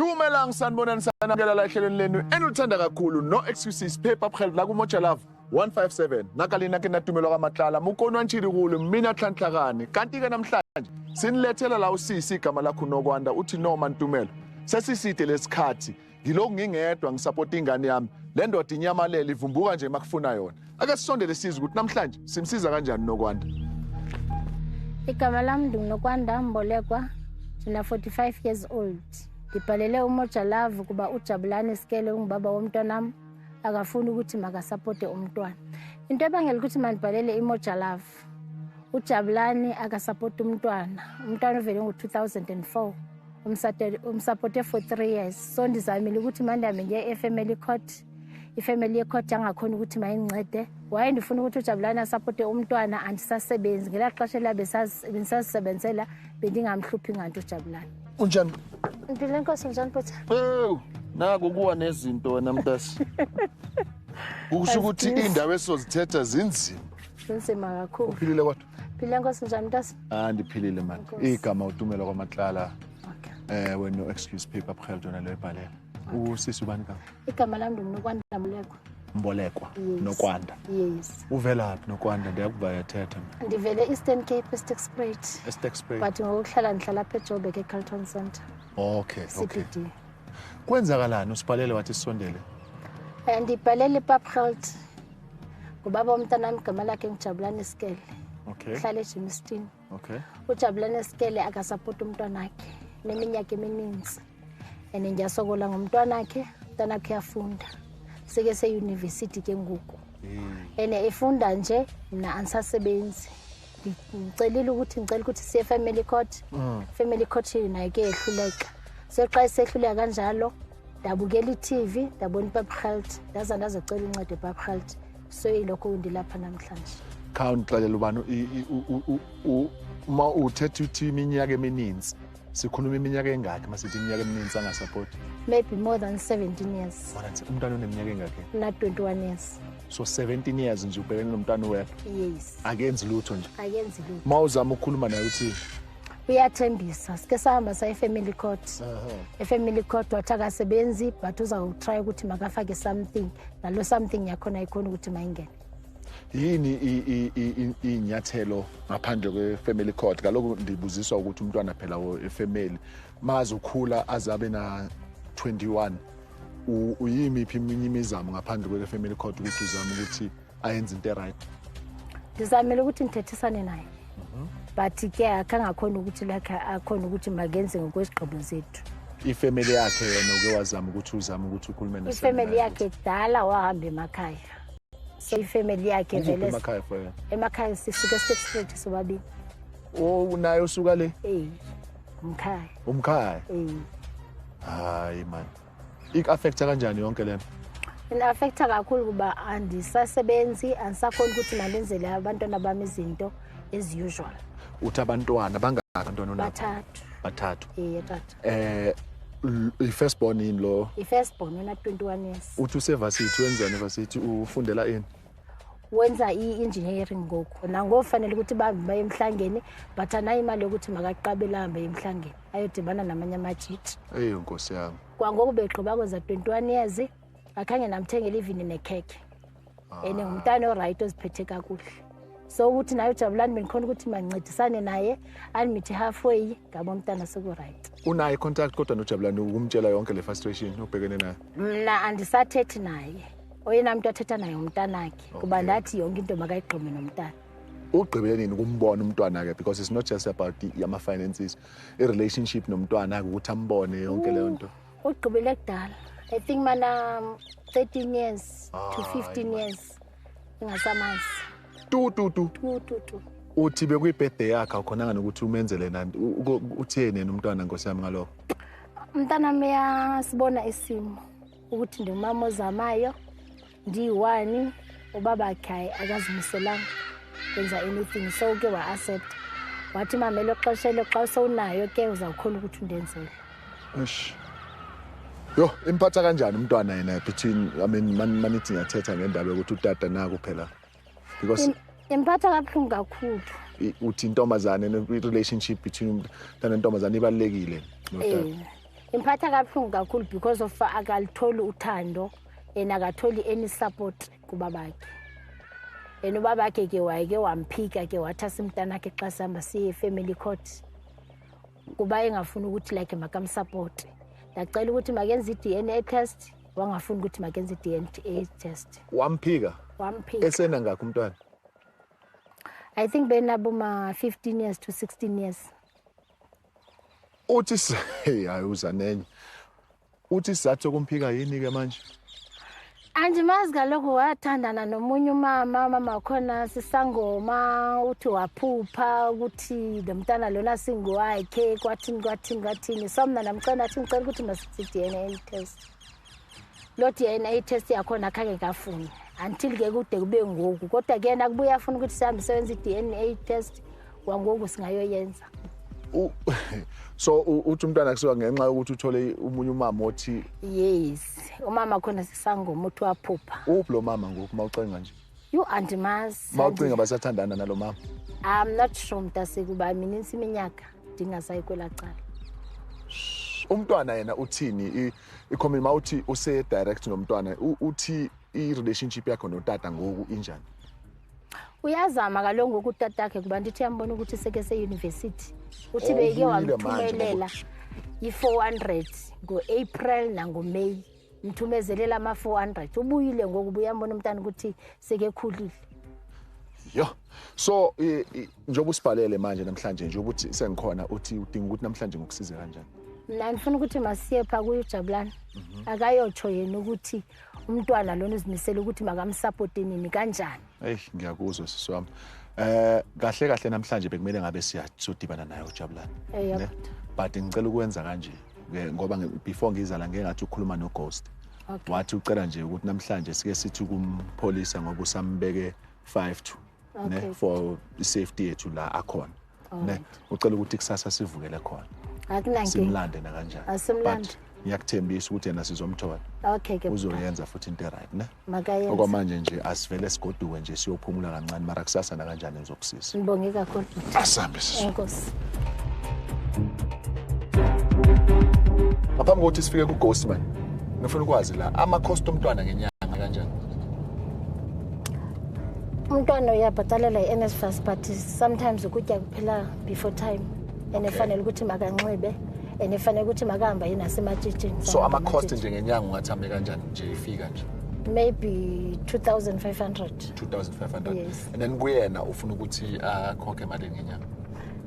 Dumelang, sanibonani, sanamukela la ehlelweni lenu enilithanda kakhulu, No Excuses, Pay Up Help, la kuMoja Love 157. Nakalina ke natumelo kaMatlala mukonwa ntshili mina Nhlanhlakani. Kanti ke namhlanje sinilethela la usisi, igama lakho Nokwanda. Uthi, "Noma Ntumelo, sesiside lesikhathi ngilokhu ngingedwa ngisapota ingane yami. Le ndoda inyamalele, ivumbuka nje makufuna yona." Ake sisondele sizwe ukuthi namhlanje simsiza kanjani Nokwanda. Igama lami ndinguNokwanda Mbolekwa, ndina 45 years old. Ndibhalele uMoja Love kuba uJabulani Sikele, ungubaba womntwanam, akafuni ukuthi makasapote umntwana. Into ebangela ukuthi mandibhalele iMoja Love, uJabulani akasapoti umntwana. Umntwana uvele ngo-2004, umsapote for 3 years. So ndizamile ukuthi mandihambe ndiye e-family court, ifamily yecourt angakhona ukuthi mayindincede. Waye ndifuna ukuthi uJabulani asapote umntwana, andisasebenzi. Ngelaa xesha ela bendisazisebenzela, bendingamhluphi nganto uJabulani. Unjani? Mpilo, enkosi. Njani, bhuti? Ewu, naku kuwa nezinto wena mntasi. Kusho ukuthi iy'ndaba esizozithetha zinzima. Zinzima kakhulu. Uphilile kodwa? Phile, enkosi. Njani, mntasi? Ah, ndiphilile mani. Enkosi. Igama uTumelo kwaMatlala. Okay. Wena Excuse Paper Phela yona leyo ibhalela. Usisi ubani kama? Igama lam ndinguNokwanda Mbolekwa. Mbolekwa. Yes. Nokwanda. Yes. Uvelaphi, Nokwanda? Ndiyakuva yathetha mina. Ndivele Eastern Cape, eSterkspruit. ESterkspruit. But ngokuhlala ndihlala apha eJoburg, eCarlton Centre. Okay. CBD. Kwenzakalani? Usibhalele wathi sisondele. Ndibhalele iPapgeld ngubaba womntanami, igama lakhe nguJabulani Sikele. Uhlala eGermiston. UJabulani Sikele akasapoti umntwanakhe neminyaka emininzi and ndiyasokola ngomntwanakhe. Umntwanakhe uyafunda, seke seyunivesithi ke ngoku and efunda nje mna andisasebenzi. Ndicelile ukuthi ngicela ukuthi siye family court. Family court nayo ke yehluleka. So xa isehluleka kanjalo, ndabukela i-TV, ndabona iPapgeld, ndaza ndazocela uncedo ePapgeld. So yilokho ndilapha namhlanje. Khawundixelela ubani uma uthetha uthi iminyaka emininzi, sikhuluma iminyaka engakhi masithi iminyaka emininzi angasapoti? Maybe more than 17 years. Umntwana uneminyaka engakhi? Na 21 years. So 17 years nje ubhekene nomntwana wedwa? Yes. Akenzi lutho nje? Akenzi lutho. Uma uzama ukukhuluma naye, uthini? Uyathembisa. Sike sahamba saye e-family court. E-family court wathi akasebenzi, but uzawutry ukuthi makafake something. Nalo something yakhona ayikhona ukuthi mayingene. Yini iy'nyathelo ngaphandle kwe-family court? Kaloku ndibuziswa ukuthi umntwana phela efamily maze ukhula aze abe na 21, uyimiphi eminye imizamo ngaphandle kwe-family court ukuthi uzame ukuthi ayenze into e-right? Ndizamile ukuthi ndithethisane naye, but ke akhangakhona ukuthi like akhona ukuthi makenze ngokwesigqibo zethu. Ifamily yakhe yena, uke wazama ukuthi uzame ukuthi ukhulume nefamily Ifamily yakhe? yakhe kudala wahamba emakhaya, so ifamily yakhe Ukuphi? Vele. Emakhaya for yena? Emakhaya sisuke eSterkspruit sobabili. Oh, naye usuka le? Ey, umkhaya. Umkhaya? Ey. Hayi man, ik-affecta kanjani yonke lento? In-affecta kakhulu kuba andisasebenzi, andisakhoni ukuthi mandenzele abantwana bami izinto as usual. Uthi abantwana bangaki, abantwana onabo? Bathathu. Bathathu. Iye tata. I-first born yini lo? I-first born una 21 years. Uthi usevasithi, wenzani evasithi, ufundela ini? Wenza i-engineering ngoku. Nangofanele ukuthi bahambe baye emhlangeni, but anayo imali yokuthi makaqabele ahambe emhlangeni ayodibana namanye amajiji. Eyo nkosi yami. Kwangoku begqiba kwenza 21 years, akhange namthengele even nekhekhe, and ngumntana o-right, oziphethe kakuhle. So ukuthi naye uJabulani bendikhona ukuthi mandincedisane naye, andimithe halfway ngabo umntana, seku-right. Unayo i-contact kodwa noJabulani, ukumtshela yonke le frustration obhekene nayo? Mna andisathethi naye. Oyena mntu athetha naye ngumntanakhe, kuba ndathi yonke into makayigqibe nomntana. Ugqibele nini ukumbona umntwana-ke? Because it's not just about ama-finances, i-relationship nomntwana-ke, ukuthi ambone, yonke leyo nto. Ugqibele kudala. I think mana 13 years to Hayi, 15 man. years ingasamazi. Tu tu tu. Tu tu tu. Uthi bekuyi-birthday yakhe, awukhonanga nokuthi umenzele nani. Utheni yena umntwana, nkosi yami, ngalokho? Umntanami uyasibona isimo ukuthi ndingumama ozamayo, ndiyi-one, ubabakhe hayi, akazimiselanga kwenza anything. So ke wa-accept, wathi, "Mama, elo xesha elo xa sowunayo ke uzawukhona ukuthi undenzele." Eish. Yo, imphatha kanjani umntwana yena between, I mean, manithi ngiyathetha ngendaba yokuthi utata naku phela, because Imphatha kabuhlungu kakhulu. Uthi intombazane, i-relationship between umntana nentombazane ibalulekile notata. Eh, Imphatha kabuhlungu kakhulu because of akalitholi uthando and akatholi any support kubabakhe. And ubabakhe ke wayeke wamphika ke wathi asimntanakhe xa sihamba siye family court. Kuba engafuni ukuthi like makamsupport. Ndacela ukuthi makenze i-DNA test, wangafuni ukuthi makenze i-DNA test. Wamphika? Wamphika. Esena ngakho umntwana? I think benabo ma 15 years to 16 years. Uthi hayi uzanenye. Uthi sizathu sokumphika yini ke manje? Andimazi kaloku wathandana nomunye umama, mama khona sisangoma, uthi waphupha ukuthi lo mntana lona singowakhe, kwathini kwathini kwathini. So mna ndamcela athi ngicela ukuthi masithi DNA test. Lo DNA test yakhona khange kafuni until ke kude kube ngoku, kodwa ke yena kubuya afuna ukuthi sihambe sebenze i-DNA test kwangoku singayoyenza. So uthi umntwana kusuka ngenxa yokuthi uthole umunye umama othi yes, umama khona sisangoma uthi waphupha. Uphi lo mama ngoku mawucinga nje? You andimazi. Mawucinga basathandana nalo mama? I'm not sure mntase kuba minintsi iminyaka ndingasayi kwelaa cala. Umntwana yena uthini? I-community mawuthi use direct nomntwana uthi i-relationship yakho notata ngoku injani? Uyazama kaloku ngoku utatakhe kuba ndithi uyambona ukuthi seke seyunivesithi. Uthi beke wamthumelela i-400 ngo-April nango-May. Mthumezelela ama-400. Ubuyile ngoku uyambona umntana ukuthi sekekhulile. Yo. So njengoba usibhalele manje namhlanje nje ukuthi sengikhona uthi udinga ukuthi namhlanje ngokusize kanjani? Mina ngifuna ukuthi masiye pha kuye uJabulani. Akayotsho yena ukuthi umntwana lona uzimisele ukuthi makamsupport nini kanjani. Hey, ngiyakuzwa sisi wami. Kahle kahle namhlanje bekumele ngabe siyadibana naye uJabulani. But ngicela ukwenza kanje ngoba before ngizala ngeke ngathi ukhuluma no Ghost. Wathi ucela nje ukuthi namhlanje sike sithi kumpholisa ngoba usambeke 5 to ne for safety yethu la akhona. Ne ucela ukuthi kusasa sivukele khona. Akunankinga. Simlande na kanjani? Asimlande. Ngiyakuthembisa ukuthi yena sizomthola. Okay ke. Uzoyenza futhi into right ne? Makayenze. Okwamanje nje asivele sigoduke nje siyophumula kancane mara kusasa na kanjani ngizokusiza. Ngibonge kakhulu. Asambe sisi. Enkosi. Ngaphambi kokuthi sifike ku Ghost man. Ngifuna ukwazi la ama cost omntwana ngenyanga kanjani? Umntwana uyabhatalela i-NSFAS but sometimes ukutya kuphela before time. And efanele ukuthi makanxibe. And efanele ukuthi makahamba yena sematshitshini. So ama cost nje ngenyanga ungathambe kanjani nje ifika nje? Maybe 2500. 2500. Yes. And then kuyena ufuna ukuthi akhokhe imali ngenyanga?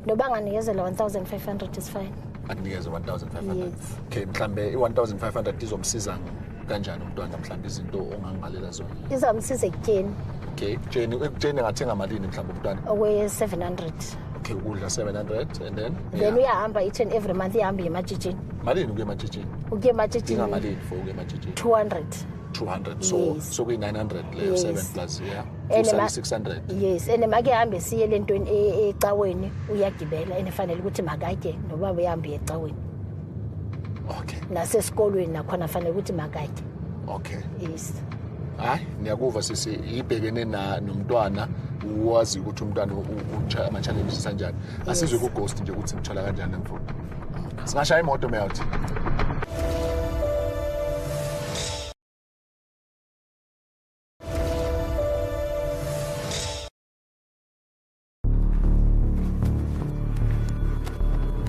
Noba anganikezela 1500 is fine. Akunikeze 1500. Yes. Okay, mhlambe i1500 izomsiza kanjani umntwana mhlambe izinto ongangibalela zona? Izomsiza ekutyeni. Okay, ekutyeni ngathenga malini mhlambe umntwana? Okwe 700. Okay, ukudla 700 and then uyahamba each and every month ihamba ematshitshini. Malini ukuya ematshitshini? Ukuya ematshitshini. Malini for ukuya ematshitshini? 200. 200. So yes. So kuyi 900 leyo. Yes. 7 plus yeah. And 600. Yes, and make hambe siye lentweni ecaweni uyagibela enifanele ukuthi makatye noba uyahamba ecaweni. Okay. Nasesikolweni nakhona fanele ukuthi makatye. Okay. Yes. Hayi, niyakuva sisi ibhekene na nomntwana wazi ukuthi umntwana ama challenges kanjani. Asizwe ku Ghost nje ukuthi simthola kanjani mfo. Singashaya imoto mewuthi.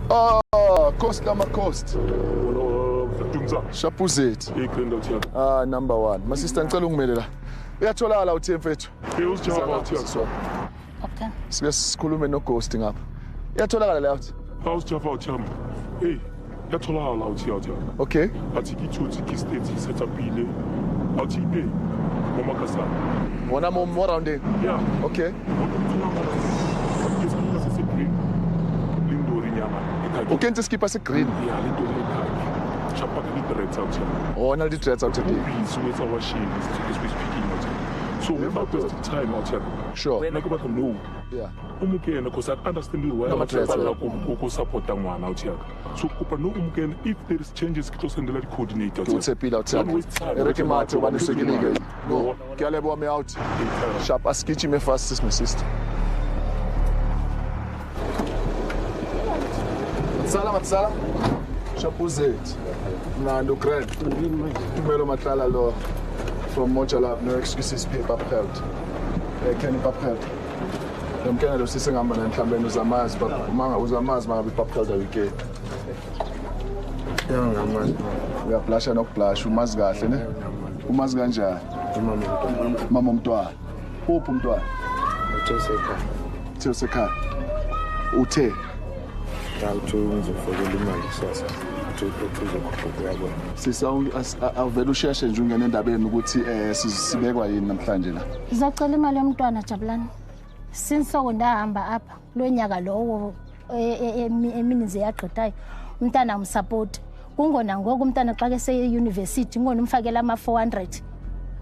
Oh, Coast lama Coast. Shapuzet. Ah, number 1. My sister ngicela ungimele la. Uyatholakala uthi mfethu. Okay. Sike sikhulume no Ghost ngapha. Uyatholakala la uthi. Hey, yatholakala uthi uthi. Okay. Athi ke tsotsi ke state set up ile. Athi pe mo makasa. Wona mo round. Yeah. Okay. O kentse skipa se green. Yeah, lindori khaki. Chapaka di dreads out here. Oh, na di dreads out today. Please, wait our shame is we speaking out here. So without wasting time out here. Sure. Like about no. Yeah. Umukena because I understand why No, I support ngwana out here. So kopa no umukena if there is changes ke tlo sendela di coordinator. Ke tshepile out here. Ereke mathe ba nesekilike. No. Ke a leboha me out. Sharp asikijime fast sis my sister. Sala matsala. Shapuzethi. Mnandi grand. Tumelo Matlala lo from Moja Love, no excuses paper pelt. Kenny Papelt. Yamkena lo sisi ngihamba naye mhlawumbe uzamazi manga uzamazi mangabe Papelt awike. Yebo ngamazi. Uyablasha nokublasha umazi kahle ne? Umazi kanjani? Umama umntwana. Mama umntwana. Uphi umntwana? Uthe sekhaya. Uthe usekhaya. Uthe Ngawuthi ngizofakela imali kusasa. Uthi uzokhuphuka uyabona. Sisa awuvele usheshe nje ungene endabeni ukuthi sibekwa yini namhlanje la. Ngizocela imali yomntwana Jabulani. Since ndahamba apha lo nyaka lowo emininzi yagqithayo umntana umsupport. Kungona ngoku umntana xa ke seye-university ngona umfakela ama-400.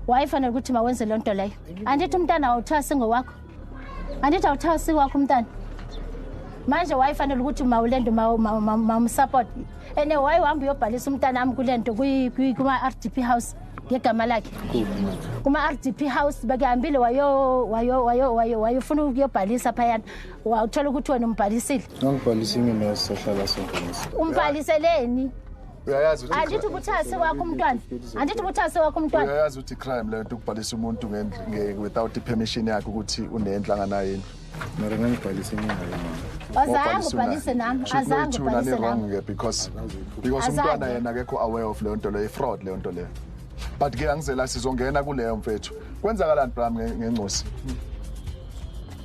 Wayefanele ukuthi mawenze loo nto leyo. Andithi umntana awuthiwa singowakho. Andithi awuthiwa siwakho umntana. Manje wayefanele ukuthi mawulento mawumsupport. Ene wayehamba uyobhalisa umntana am kule nto kuma-RDP house ngegama lakhe. Kuma-RDP house bekehambile wayofuna ukuyobhalisa phayana. Wawuthola ukuthi wena umbhalisile. Ngangibhalisa mina sihlala sonke. Umbhaliseleni? Uyayazi ukuthi Andithi ukuthi asiwakho umntwana. Andithi ukuthi asiwakho umntwana. Uyayazi ukuthi crime le nto ukubhalisa umuntu without permission yakhe ukuthi unendlu anganayo indlu. Mara ngangibhalisa mina mama. Azange ubhalise nami, azange ubhalise nami. Because umntwana yena akekho aware of leyo nto leyo, fraud leyo nto leyo. But ke angizela sizongena kuleyo mfethu. Kwenzakalani Bram ngencosi?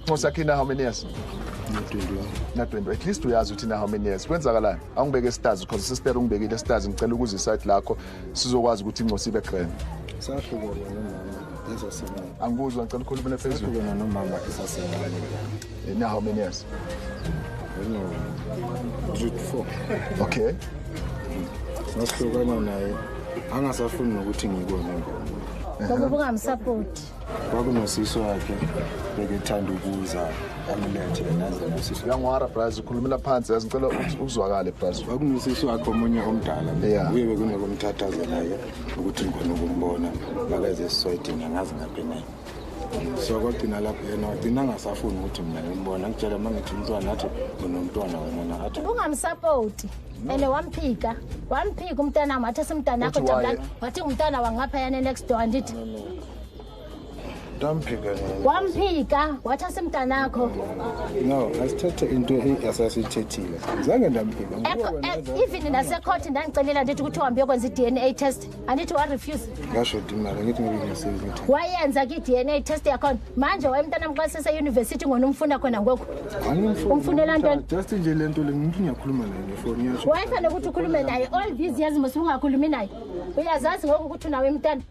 Ncosi yakhe ina how many years? 21. Na 20. At least uyazi ukuthi ina how many years. Kwenzakalani? Angibeke stars because sister ungibekile stars ngicela ukuza isite lakho sizokwazi ukuthi incosi ibe grand. Sahlukana nomama esasemncane. Angikuzwa ngicela ukhulume phezulu. Sahlukana nomama esasemncane. Ina how many years? No. 3 to 4. Okay. Sahlukana naye angasafuni nokuthi ngibone ngoba. Ngoba ubungamsupport. Kwakunosiso wakhe bekethanda ukuza amlethe naze nosiso. Uyangwara braz ukhulumela phansi yazi ngicela uzwakale braz. Kwakunosiso wakhe omunye omdala uye bekunokumthathaza naye ukuthi ngikhona ukumbona makeze esiswayidini angazi ngaphi naye. So kwagcina lapho yena wagcina angasafuni ukuthi mina ngimbone ngitshela uma ngithi umntwana athi unomntwana wena athi ubungamsupport. Ene wamphika umntana wami wathi simntana wakho Jabulani wathi umntana wangaphayana next door andithi ndamphika wamphika wathi simntana wakho. No, asithethe into esasithethile zange ndamphika. Even nasecourt ndandicelela ndithi ukuthi uhambe uyokwenza i-DNA test andithi wa-refuse. Ngasho imali ngithi ngibe wayenza ke i-DNA test yakhona. Manje wayemntana xa seseyunivesithi ngona umfuna khona ngoku. Umfunela ntoni? Just nje le nto le ngithi ngiyakhuluma naye ngefoni yasho. Wayefanele ukuthi ukhulume naye all these years mos ungakhulumi naye. Uyazazi ngoku ukuthi unawe umntana.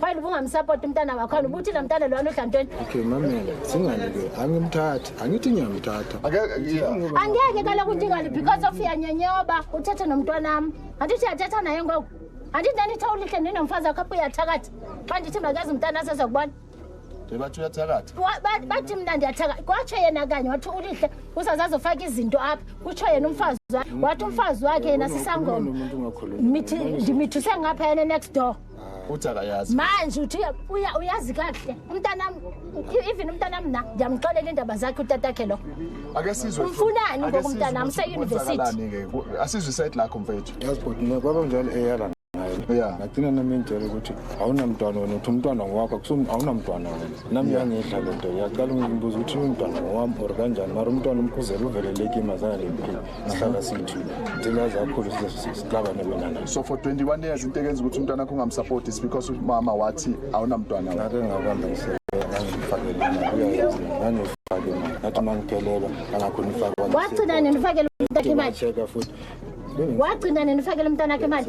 Fine ubungamsupport umntana wakho ubuthi la mntana lwana udla ntoni? Okay mamela singani ke angimthatha angithi ngiyamthatha. Angeke kaloku ndingali because of uyanyenyoba uthethe nomntwana wami. Andithi uyathetha naye ngoku. Andithi ndandithe ulihle ndinomfazi wakho apho uyathakatha. Xa ndithi makazi umntana asezokubona. Bathi uyathakatha. Bathi mna ndiyathakatha. Kwatsho yena kanye wathi ulihle usazazofaka izinto apha. Kutsho yena umfazi wakhe. Wathi umfazi wakhe yena sisangoma. Mithi ndimithuse ngapha yena next door. Uthi akayazi. Manje uthi uyazi kahle. Umntanami even umntanami na ndiyamxolela indaba zakhe utatakhe lo. Ake sizwe. Umfunani ngoku umntanami useyunivesithi. Asizwe isite lakho mfethu. Yazi kodwa kwaba njalo eyala naye. Ngagcina nami ngitshela ukuthi awunamntwana wena uthi umntwana ngowakho awunamntwana wena. Nami yangidla le nto yaqala ngibuza ukuthi umntwana ngowami or kanjani mara umntwana umkhuzela uveleleke imazana lempilo. Sihlala sithi ndila zakhulu sihlabane wena naye. So for 21 years into ekenza ukuthi umntwana wakho ungamsupport is because umama wathi awunamntwana wena. Ngake ngabamba ngifakele imali uyayazi ngangifake imali ngathi mangiphelelwa angakhona ifaka. Wagcina nini ufakele umntwana imali? Checka futhi. Wagcina nini ufakele umntwana wakhe imali?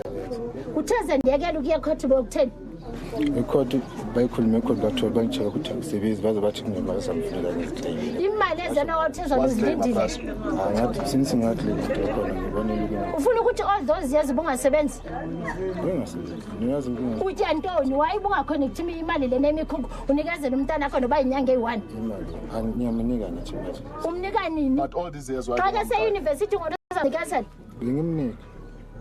Utheze ndiyekela ukuya ekhoti bokutheni? Ikhoti bayikhulume ekhoti bathola bangitshela ukuthi akusebenzi baze bathi kunemali ezamfuneka ngiziclaimile. Imali ezena wathezwa uzilindile. Ngathi since ngathi le nto khona ngibonile ukuthi ufuna ukuthi all those years ubungasebenzi. Bengasebenzi. Niyazi ukuthi utya ntoni why ubungaconnect imali lena emikhukhu unikezele umntana wakho noba yinyanga eyi-1. Imali angiyamnika nathi manje. Umnika nini? But all these years why? Xa ke seyunivesithi ngona uzanikezela. Ngimnika.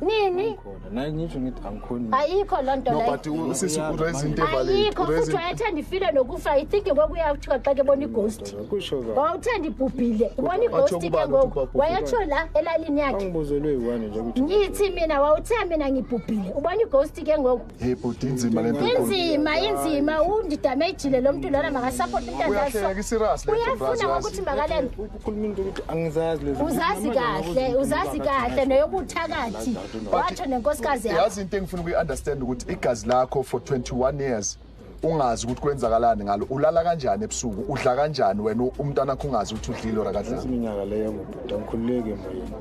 Nini? Khona. Ngisho ngithi angikhoni. Ayikho lonto No leyo. but usisi uraise into evalid. Ayikho futhi wayethanda ifile nokufa. I think ngokuya kuthiwa xa ke bona ighost. Kusho ba. Wawuthanda ibhubhile. Ubona ighost Watsho ke kubani ngoku. ukuthi ubabhubhile? Wayetsho la elalini yakhe. Angibuzelwe yi-one nje ukuthi Ngithi mina wawuthe mina ngibhubhile. Ubona ighost ke ngoku. Hey bhuti inzima lento. Inzima inzima undidamejile lo muntu lona makasupport umntana Uyahleka iserious lento Uyafuna bras. ngokuthi makalele. ukhuluma into ukuthi angizazi lezi. Uzazi kahle, uzazi kahle neyobuthakathi. Watsho nenkosikazi yakho. Yazi into engifuna ukuyi-understand ukuthi igazi lakho for 21 years ungazi ukuthi kwenzakalani ngalo, ulala kanjani ebusuku, udla kanjani wena umntwana wakho ungazi ukuthi udlile or akadlanga. Iminyaka leyo ngobhuti angikhululeki emoyeni.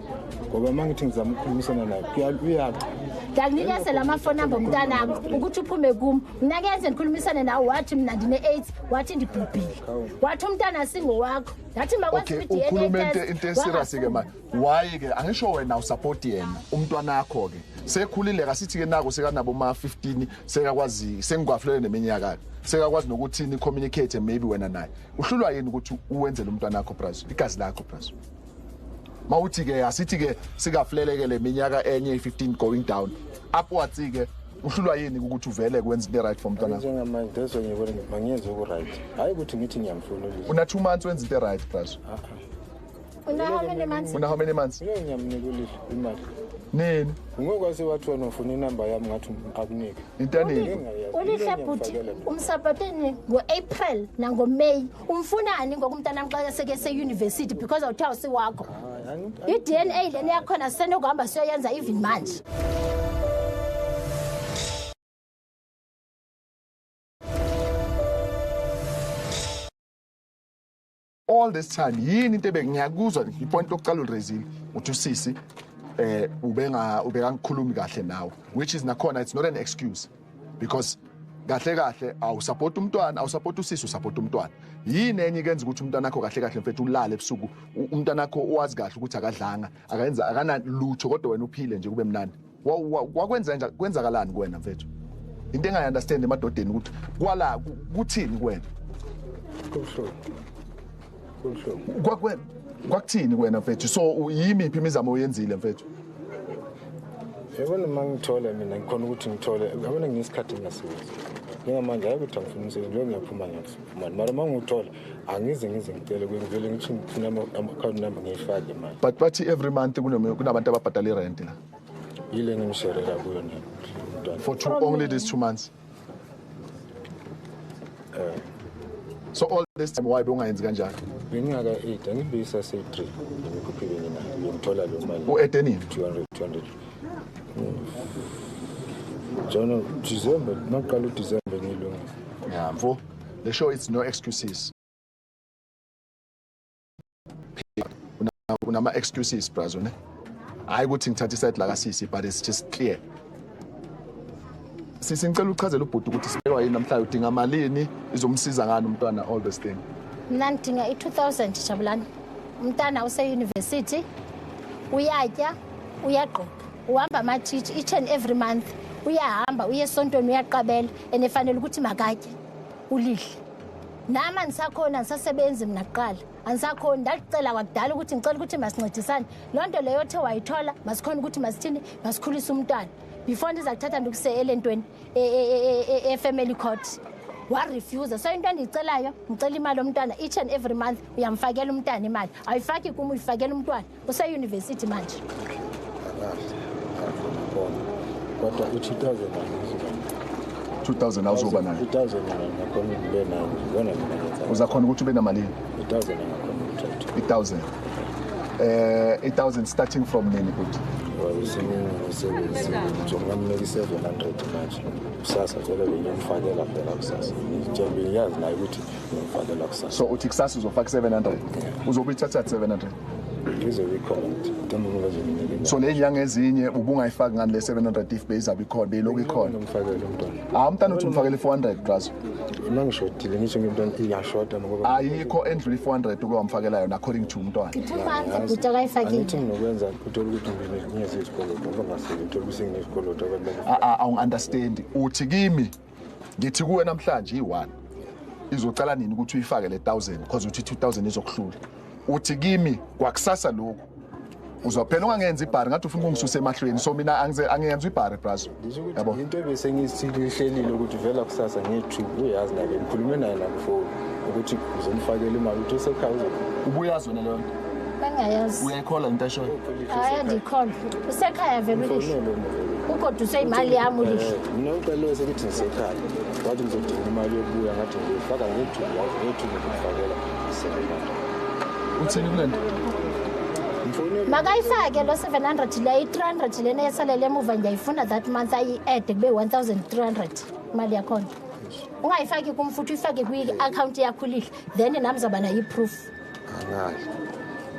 Ngoba uma ngithi ngizama ukukhulumisana naye uyaca. Ndiyakunikeza la mafoni number umntanakho ukuthi uphume kum. Mna ke yenze ndikhulumisane nawe wathi mna ndine-AIDS, wathi ndibhubhile. Wathi umntana singowakho. Ndathi Okay, makwenziwe i-DNA ukhulume into test. into eserious ke manje. Why ke angisho wena usupport yena umntwana wakho ke. Sekhulile kasithi ke nako sekanabo ma 15 sekakwazi sengikwafulele neminyaka. Sekakwazi nokuthi ni communicate maybe wena naye. Uhlulwa yini ukuthi uwenzele umntwana wakho bras? Igazi lakho bras. Mawuthi ke asithi ke sikafuleleke leminyaka enye 15 going down. Upwards ke uhlulwa yini ukuthi uvele kwenza into right for umntwana wakho? Njengamanje that's why ngibona ngithi mangiyenze oku-right. Hhayi ukuthi ngithi ngiyamfuna uLihle. Una 2 months wenza into right bras. Una how many months? Una how many months? Ngeke ngiyamnika uLihle imali. Nini? Ngokwase wathi wena ufuna inamba yami ngathi akunike. Into yanini? Ulihle bhuti umsapoteni ngo-April nangoMay. Umfunani ngoku umntanam xa seke seyunivesithi because awuthe awusiwakho. I-DNA lena yakhona sisenokuhamba siyoyenza even manje. All this time yini into ebengiyakuzwa ipoint lokuqala ulirezile uthi usisi ubenga ubekangikhulumi kahle nawe, which is nakhona it's not an excuse because kahle kahle awusupport umntwana, awusupport usisi, usupport umntwana. Yini enye kenza ukuthi umntwana wakho kahle kahle mfethu ulale ebusuku, umntwana wakho uwazi kahle ukuthi akadlanga, akayenza akanalutho kodwa wena uphile nje kube mnandi. Wakwenza nje kwenzakalani kuwena mfethu? Into engayi-understand emadodeni ukuthi kwala kuthini kuwena? Kubuhlungu. Kubuhlungu. Kwakuthini kuwena mfethu? So yimiphi imizamo oyenzile mfethu? Yabona uma ngithola mina ngikhona ukuthi ngithole, yabona nginesikhathi ngingasebenzi. Njengamanje hayi ukuthi angifuni umsebenzi, lo ngiyaphuma ngiyaphuma. Mara uma ngiwuthola angize ngize ngicele kuye, ngivele ngithi ngifuna ama-account number ngiyifake imali. But bathi every month kunabantu ababhadala irent la. Yile ngimsherela kuyo nje umntwana. For only these 2 months. So all this time why bewungayenzi kanjalo? Bengingaka-8, angibuyisa se-3 imikhukhu ebenginayo, bengithola leyo mali. U-ede nini? 200, 200. Jona December, maqala uDecember ngilungisa. Yeah, mfo. The show it's no excuses. Unama excuses brazo ne. Hayi ukuthi ngithatha iside la kasisi but it's just clear. Sisi ngicela uchazele ubhuti ukuthi sibekwa yini namhlanje, udinga malini, izomsiza ngani umntwana all this thing. Mna ndidinga i-2000 Jabulani. Umntana use-university, uyatya, uyagqoka, uhamba amatshitshi each and every month. Uyahamba uye esontweni uyaqabela and efanele ukuthi makatye ulihle. Nami andisakhona, andisasebenzi mna kuqala. Andisakhoni, ndacela kwakudala ukuthi ngicela ukuthi masincedisane. Loo nto leyo othe wayithola masikhona ukuthi masithini, masikhulise umntwana. Before ndiza kuthatha ndikuse elentweni e-family court. Warefuse. So into endiyicelayo, ngicela imali yomntwana each and every month. Uyamfakela umntwana imali. Awuyifaki kum, uyifakela umntwana. Useyunivesithi manje. Kodwa u-2000 angizuba. 2000 awuzoba nayo. 2000 ngikhona ukube nayo. Ngibona mina ngenza. Uzakhona ukuthi ube namalini? 1000 ngikhona ukuthatha. 1000. 1000 starting from nini bhuti? Wayesebenzi njengamnika i-700 manje. Kusasa vele bengimfakela phela kusasa. Ngitshela ngiyazi naye ukuthi ngimfakela kusasa. So uthi kusasa uzofaka 700. Uzobe uyithatha 700. Ngizobe ikhona ukuthi ntombi bazoyinika. So le nyanga ezinye ubungayifaki ngani le 700 if beyizabe ikhona, beyilokhu ikhona. Ngimfakele umntwana. Ah, umntana uthi umfakele 400 brazo. Uma ngishodile ngisho ngimntwana iyashoda ngoba ayikho endlula i-400 uke wamfakela yona according to umntwana. I-2 months bhuti akayifakile. Angithi nginokwenza uthola ukuthi ngiyenze isikoloto ngoba ngasebenzi uthola ukuthi nginesikoloto abantu. Awungi-understand. Uthi kimi ngithi kuwe namhlanje iyi-1 izocala nini ukuthi uyifake le 1000 because uthi 2000 izokuhlula. Uthi kimi kwakusasa lokhu Uzophela ungangenzi ibhari, ngathi ufuna ukungisusa emahlweni. So mina angiyenzi ibhari, brazo. Ngisho ukuthi Yabo. into ebesengiyisihlelile ukuthi vela kusasa nge-2, uyazi naye, ngikhulume naye nakufoni ukuthi uzomfakela imali, ukuthi usekhaya Ubuyazi wena leyo nto? Bengayazi. Uyayikholwa into eshoyo? Hayi, andikholwa. Usekhaya vele uLihle. Mfonele. Ugoduswe imali yami uLihle. Mina uqale sekuthi ngisekhaya, wathi ngizodinga imali yokubuya, ngathi ngizoyifaka nge-2, yazi nge-2 ngizokufakela i-700. Uthini kule nto? Mfonele. Makayifake lo 700 le, i-300 lena esalele emuva ngiyayifuna that month, ayi-add kube 1300 imali yakhona. Ungayifaki kum futhi, uyifake kwi-akhawunti yakho uLihle, then nami zaba nayo i-proof. Angali,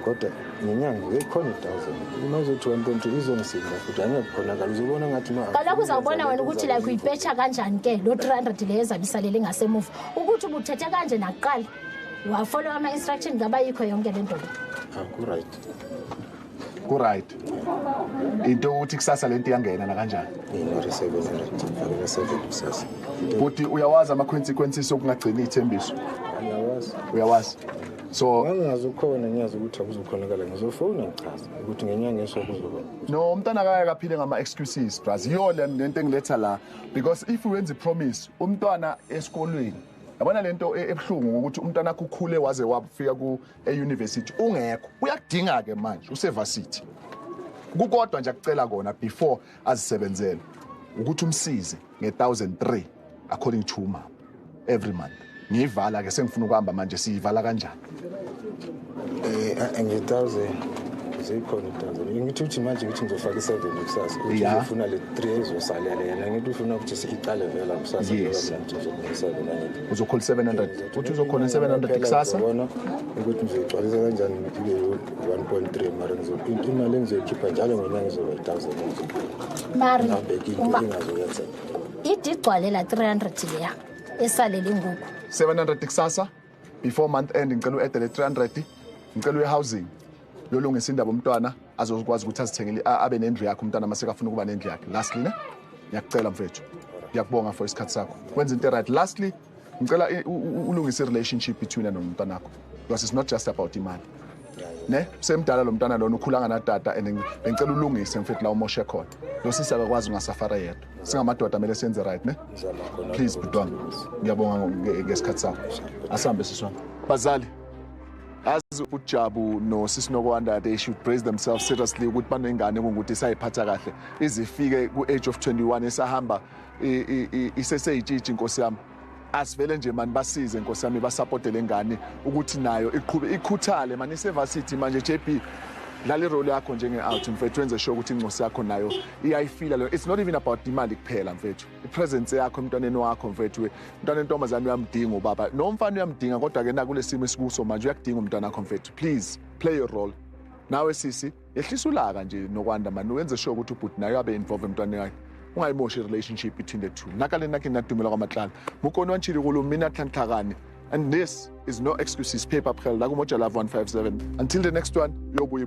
kodwa ngenyanga ikhona i-1000, uma uzothi 1.2 izongisinda futhi angeke khonakala, uzobona ngathi ma Kaloku uzawubona wena ukuthi like uyipetsha kanjani ke lo 300 leyo ezabe isalele ngasemuva, ukuthi ubuthethe kanje nakuqala, wafollow ama-instruction, ngaba yikho yonke le nto le. Ah, ku-right. Ku-right. Into ukuthi kusasa lento iyangena nakanjani? Nori 700, ngifakela 7 kusasa. Futhi uyawazi ama-consequences okungagcini iy'thembiso? Angiyawazi. Uyawazi. So Ngangingazukhona, ngiyazi ukuthi akuzukhonakala, ngizofona ngichaza ukuthi ngenyanga esho kuzoba. No, umntana akake kaphile ngama-excuses, bras. Yiyo le lento engiletha la, because if wenza i-promise umntwana esikolweni, yabona lento ebuhlungu ngokuthi umntwana akho ukhule waze wafika ku e-university ungekho, uyakudinga-ke manje usevasithi. Kukodwa nje akucela kona before azisebenzele, ukuthi umsize nge-1003 according to umama every month. Ngiyivala-ke, sengifuna ukuhamba manje. Siyivala kanjani? Nge-1000 zikhona, i-1000 ngithi uthi manje ngithi ngizofaka i-7 kusasa, uthi uzofuna le 3 ezosalela yena, ngithi ufuna ukuthi iqale vela kusasa. Vela mina ngithi ngizonika i-7, angithi? Uzokhona 700, uthi uzokhona 700 kusasa. Ngizobona ukuthi ngizoyigcwalisa kanjani ibe 1.3, mara imali engizoyikhipha njalo ngenyanga izoba i-1000. Mari Ngabheka into uma engazoyenzeka. Ide igcwale la 300 leya esalele ngoku. 700 kusasa before month end, ngicela u-add le 300. Ngicela uye housing, yolungisa indaba, umntwana azokwazi ukuthi azithengele, abe nendlu yakhe umntwana mase kafuna ukuba nendlu yakhe. Lastly ne, ngiyakucela mfethu, ngiyakubonga for isikhathi sakho, wenza into right. Lastly, ngicela ulungise i-relationship between wena nomntwana wakho, because it's not just about imali ne. Semdala lo mntwana lona, ukhula nganatata, and bengicela ulungise mfethu la umoshe khona. Lo sisi akakwazi ungasafara yedwa, singamadoda kumele senze right ne. Ngizama khona. Please, bhuti wami, ngiyabonga ngesikhathi sakho. Asihambe, sisi wami. Bazali, azi uJabu nosisi Nokwanda, they should brace themselves seriously ukuthi banengane kungukuthi isayiphatha kahle, izifike ku-age of 21 esahamba iseseyitshitshi. Inkosi yami, asivele nje mani basize, nkosi yami, basapote le ngane ukuthi nayo iqhube ikhuthale mani, isevasithi manje. JB, dlala i-role yakho njenge-out mfethu, wenze sure ukuthi incosi yakho nayo iyayifila leyo. It's not even about imali kuphela mfethu, i-presence yakho emntwaneni wakho mfethu. Umntwana entombazane uyamdinga ubaba, nomfana uyamdinga, kodwa-ke nakule simo esikuso manje uyakudinga umntwana wakho mfethu. Please play your role. Nawe sisi, yehlisa ulaka nje Nokwanda mani, wenze sure ukuthi ubhuti naye abe involve emntwaneni wakhe, ungayimoshi i-relationship between the two. Nakale nakhe nadumela kwaMatlala mukoni wantshili mina tlhantlhakane, and this is No Excuses Paper Pearl la kuMoja Love 157. Until the next one, uyobuya.